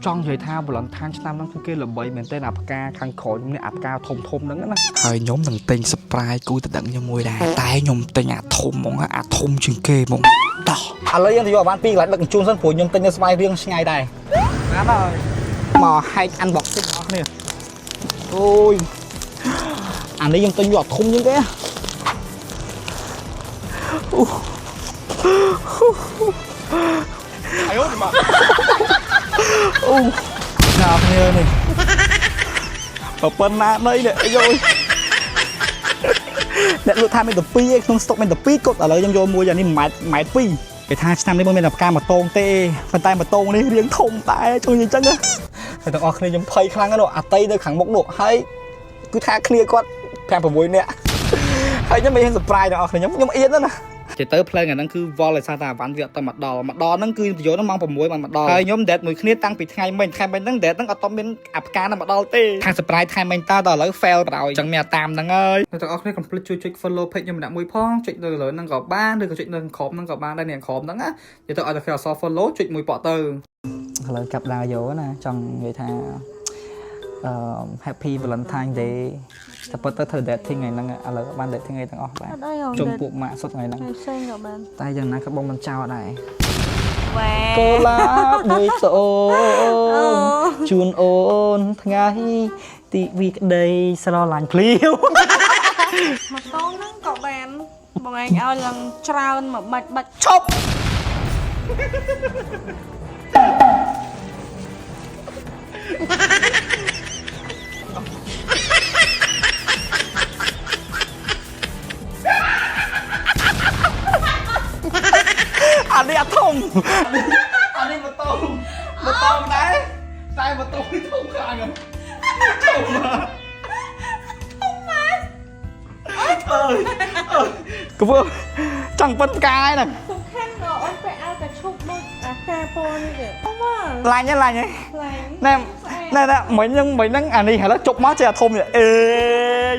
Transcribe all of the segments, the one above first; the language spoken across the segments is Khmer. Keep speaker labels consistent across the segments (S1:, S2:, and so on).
S1: ចង់និយាយថា Valentine ឆ្នាំហ្នឹងគឺគេល្បីមែនទែនអាផ្កាខាងក្រោយខ្ញុំនេះអាផ្កាធំធំហ្នឹងណា
S2: ហើយខ្ញុំនឹងទិញ surprise គូតដឹងខ្ញុំមួយដែរតែខ្ញុំទិញអាធំហ្មងអាធំជាងគេហ្មងតោះ
S1: ឥឡូវយើងទៅយកអាវ៉ាន់ពីរកន្លែងដឹកជញ្ជូនសិនព្រោះខ្ញុំទិញនៅស្វាយរៀងឆ្ងាយដែរបានហើយមកហែក unboxing បងប្អូនគ្នាអូយអានេះខ្ញុំទិញយកអាធំជាងគេអូ
S3: 哎呦我的妈！
S1: អូអ្នកគ្នានេះប៉ុណ្ណាដីនេះអាយយអ្នកលក់ថាមានតែ2ឯងក្នុងស្តុកមានតែ2គត់ឥឡូវខ្ញុំយកមួយអានេះ1ម៉ែត្រ1ម៉ែត្រ2គេថាឆ្នាំនេះមិនមានតែផ្កាម៉ូតូងទេប៉ុន្តែម៉ូតូងនេះរៀងធំតែជួយអញ្ចឹងណាហើយទាំងអស់គ្នាខ្ញុំភ័យខ្លាំងណាស់នោះអាតីនៅខាងមុខនោះហើយគឺថាគ្នាគាត់5 6នាក់ហើយខ្ញុំមិនហ៊ាន surprise ទាំងអស់គ្នាខ្ញុំខ្ញុំអៀនណាស់ណា ទៅទៅផ្លូវថ្ងៃហ្នឹងគឺវល់ដោយសារតែអាវ៉ាន់វាអត់ទៅមកដល់មកដល់ហ្នឹងគឺទៅយកហ្នឹងម៉ោង6បានមកដល់ហើយខ្ញុំ date មួយគ្នាតាំងពីថ្ងៃមិញថ្ងៃមិញហ្នឹង date ហ្នឹងអត់តមានអាផ្កាហ្នឹងមកដល់ទេខាង surprise ថ្ងៃមិញតើដល់ឥឡូវ fail បណ្ដោយអញ្ចឹងមានអាតាមហ្នឹងហើយអ្នកទាំងអស់គ្នាកុំភ្លេចជួយចុច follow page ខ្ញុំម្នាក់មួយផងចុចនៅលើហ្នឹងក៏បានឬក៏ចុចនៅក្រោមហ្នឹងក៏បានដែរនេះក្រោមហ្នឹងណានិយាយទៅឲ្យតែគេអក្សរ follow ចុចមួយប៉ក់ទៅឥឡូវកាប់ដាវយកណាចង់និយាយថាអឺ Happy Valentine Day តែប៉ុតទៅធ្វើ dating ថ្ងៃហ្នឹងឥឡូវបាន dating ថ្ងៃទាំងអស់បាទ
S4: អត់អីហង
S1: ជុំពួកម៉ាក់សុទ្ធថ្ងៃហ្នឹង
S4: ថ្ងៃផ្សេងក៏បាន
S1: តែយ៉ាងណាក៏បងមិនចោលដែរ
S4: វ៉ា
S1: កូឡាបមួយតូជូនអូនថ្ងៃទីវីក្តីស្រឡាញ់ភ្លាវ
S4: ម៉ូតូហ្នឹងក៏បានបងឯងឲ្យឡើងច្រើនមកបាច់បាច់
S1: ឈប់អានេះអត់ធំអានេះម៉ូតូម៉ូតូដែរតែម៉ូតូនេះធំខ្លាំងធំធំម៉ែអើយអើយគួរចង់ប៉ិនផ្កាយហ្នឹង
S4: សំខាន់ក៏អូនពាក់អាវតែឈប់ដូចអាកាពណ៌នេះទេអូមក
S1: ឡាញ់ហ្នឹងឡាញ់ហ្នឹង
S4: ខ្លាំង
S1: ណែណែណែមិញហ្នឹងមិញហ្នឹងអានេះឥឡូវជប់មកចេះអាធំនេះអេ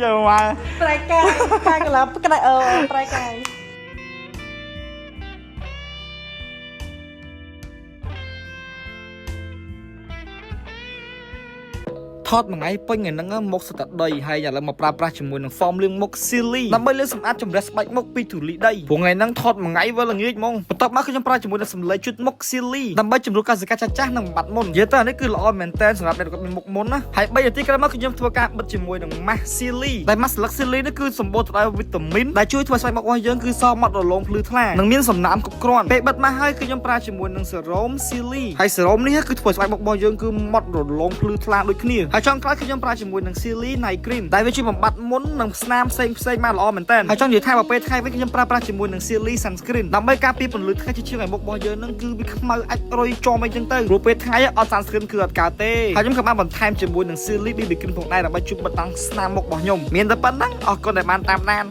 S1: យកមក
S4: ប្រែកាយកាយកន្លងក្តៅអឺប្រែកាយ
S1: ថតមួយថ្ងៃពេញថ្ងៃហ្នឹងមុខសិតតែដីហើយឥឡូវមកប្រើប្រាស់ជាមួយនឹង form លាងមុខ Silly ដើម្បីលាងសម្អាតជម្រះស្បែកមុខពីធូលីដីព្រោះថ្ងៃហ្នឹងថតមួយថ្ងៃវិលល្ងាចហ្មងបន្ទាប់មកខ្ញុំប្រើជាមួយនឹងសម្លេងជូតមុខ Silly ដើម្បីជំរុះកោសិកាចាស់ៗនិងបំបត្តិមុននិយាយទៅអានេះគឺល្អមែនតើសម្រាប់អ្នកដែលគាត់មានមុខមុនណាហើយ3នាទីក្រោយមកខ្ញុំធ្វើការបិទជាមួយនឹង mask Silly ដែល mask ស្លឹក Silly នេះគឺសម្បូរទៅដោយវីតាមីនដែលជួយធ្វើឲ្យស្បែកមុខរបស់យើងគឺសមត់រលោងភ្លឺថ្លានិងមានសំណើមគ្រប់គ្រាន់ពេលបិទម៉ាស់ហើយគឺខ្ញុំប្រើជាមួយនឹង serum Silly ហើយ serum នេះគឺធ្វើឲ្យស្បែកមុខរបស់យើងគឺម៉ត់រលោងភ្លឺថ្លាដូចគ្នាហើយចុងក្រោយគឺខ្ញុំប្រើជាមួយនឹង Silly Night Cream ដែលវាជួយបំបត្តិមុននិងស្នាមផ្សេងផ្សេងៗបានល្អមែនទែនហើយចង់និយាយថាបើពេលថ្ងៃវិញខ្ញុំប្រើប្រាស់ជាមួយនឹង Silly Sunscreen ដើម្បីការពារពន្លឺថ្ងៃជាជាងឲ្យមុខរបស់យើងនឹងគឺវាខ្មៅអាចរុយជាំអីចឹងទៅព្រោះពេលថ្ងៃអត់ sunscreen គឺអត់កើតទេហើយខ្ញុំក៏បានបន្ថែមជាមួយនឹង Silly BB Cream ផងដែរដើម្បីជួយបិទបាំងស្នាមមុខរបស់ខ្ញុំមានតែប៉ុណ្្នឹងអរគុណដែលបានតាមដាន